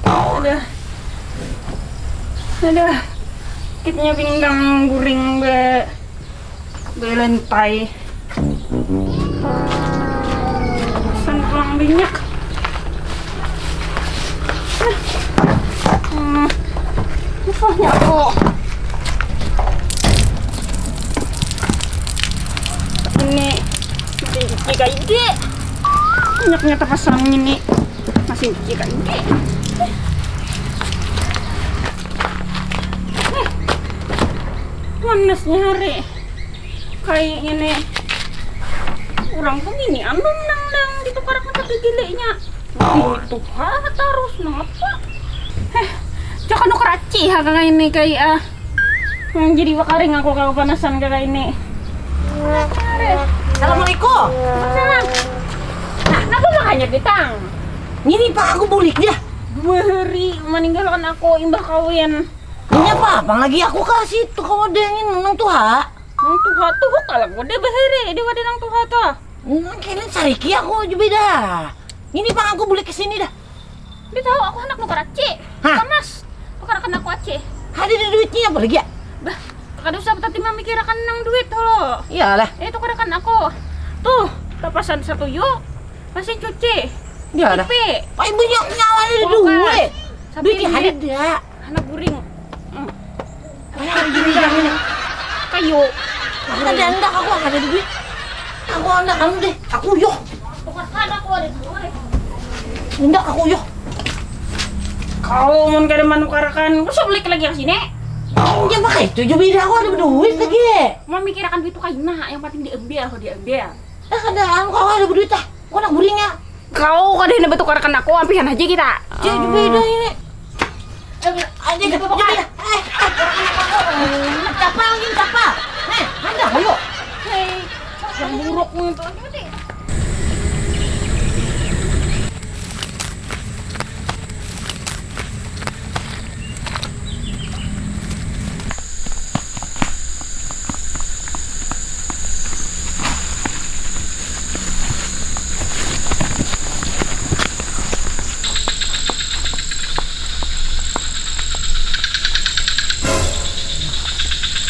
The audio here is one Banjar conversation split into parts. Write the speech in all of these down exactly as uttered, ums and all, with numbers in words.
Aduh. Aduh. Sakitnya pinggang guring be, be lantai. Pesan pulang banyak. Hmm. Susahnya aku. Ini masih cuci kayak ide. Banyaknya tapasan ini. Masih cuci kayak ide. Eh. Panasnya hari. Kayak ini. Orang tuh gini, andung nang, nang ditukarakan satu jileknya. Itu ha tarus nang apa? Heh, coba nukar aci ha kakak ini kayak ah. Hmm, jadi bakaring aku kalau panasan kakak ini. Assalamualaikum. Salam. Nah, kenapa makanya pitang? Ini pak aku bulik dia. Dua hari meninggalkan aku imbah kawin. Ini apa? Apa lagi aku kasih tuh kawa dengin nang tuha. Nang tuha tuh kalau aku deh bahiri di wadah nang tuha tuh. Nang kini sariki aku aja beda. Ini pak aku bulik ke sini dah. Dia tahu aku anak nukar aci. Hah? Panas. Tukarakan aku aci. Ada di duitnya apa lagi ya? Bah, kada usah tadi memikirkan nang duit lo. Iyalah. Eh, tukarakan aku. Tuh, tapasan satu yuk. Mesin cuci. Iyalah. T V. Pai banyak nyawa ada di duit. Duit ya ada dah. Anak guring. Hmm. Anak guring ini. Kayu. Aku kada hendak aku ada duit. Aku hendak kamu deh. Aku yo. Tukar kada aku ada duit. Hendak aku yo. Kau mun kada manukarakan, kau usah balik lagi ke sini. Ya pakai itu juga beda aku ada duit lagi. Memikirkan duit itu kaina, yang penting diambil, aku diambil. Eh kada, aku ada duit ah. Aku nak guring ya. Kau kada hendak bertukar kena aku, ampihan aja kita. Cek juga ini. Aja kita buka. Eh, eh, capa lagi capa. Eh, ada ayo. Hei, yang buruk nih.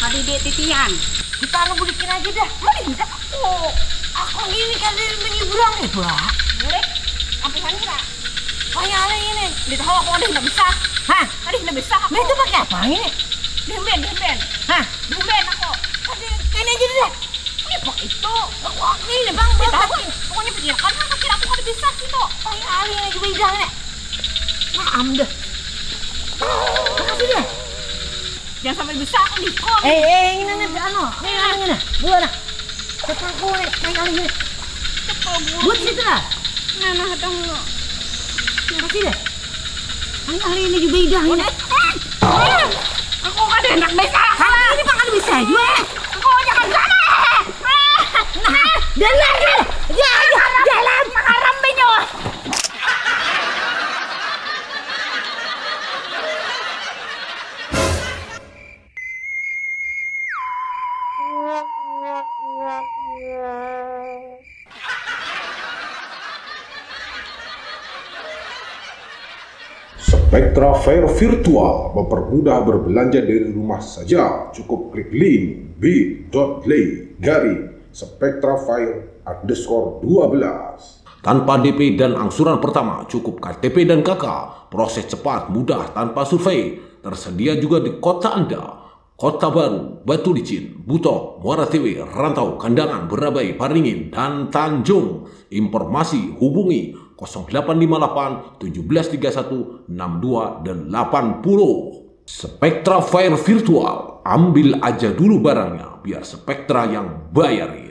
Kadede titian. Kita anu bulikin aja dah. Mending aku. Aku ini kan dari menyeberang ya, Pak. Bulik. Ampihan kita. Kaya alai ini. Ditahu aku ada ndak bisa. Hah? Ada ndak bisa aku. Nah, itu pakai apa ini? Dihemben, dihemben. Hah? Dihemben aku. Pakai ini aja deh. Ini pakai itu. Aku ini bang, bang. Ditahu. Pokoknya pikirkan lah, kira aku kada bisa sih tuh. Kaya alai ini juga hilang nih. Nah, am dah. Makasih deh. Jangan sampai bisa aku nikon. Eh, eh, ini nih, anu, ini, ini, ini, buah nah. Cepat aku nih, kayak kali ini. Cepat buruk. Buat situ lah. Nah, nah, tunggu. Kasih deh. Ini kali ini juga hilang ini. Aku kada hendak bisa. Kamu ini mah kada bisa juga. Aku jangan sana. Nah, jalan, jalan. Ya, ya, jalan. Haram banyu. Spectra Fair Virtual mempermudah berbelanja dari rumah saja. Cukup klik link bit.ly garing spectrafair underscore dua belas. Tanpa D P dan angsuran pertama, cukup K T P dan K K. Proses cepat, mudah, tanpa survei. Tersedia juga di kota Anda. Kota Baru, Batu Licin, Butok, Muara Tiwi, Rantau, Kandangan, Berabai, Paringin, dan Tanjung. Informasi hubungi kosong delapan lima delapan tujuh belas tiga satu enam dua delapan puluh. Spectra Fire Virtual, ambil aja dulu barangnya, biar Spectra yang bayarin.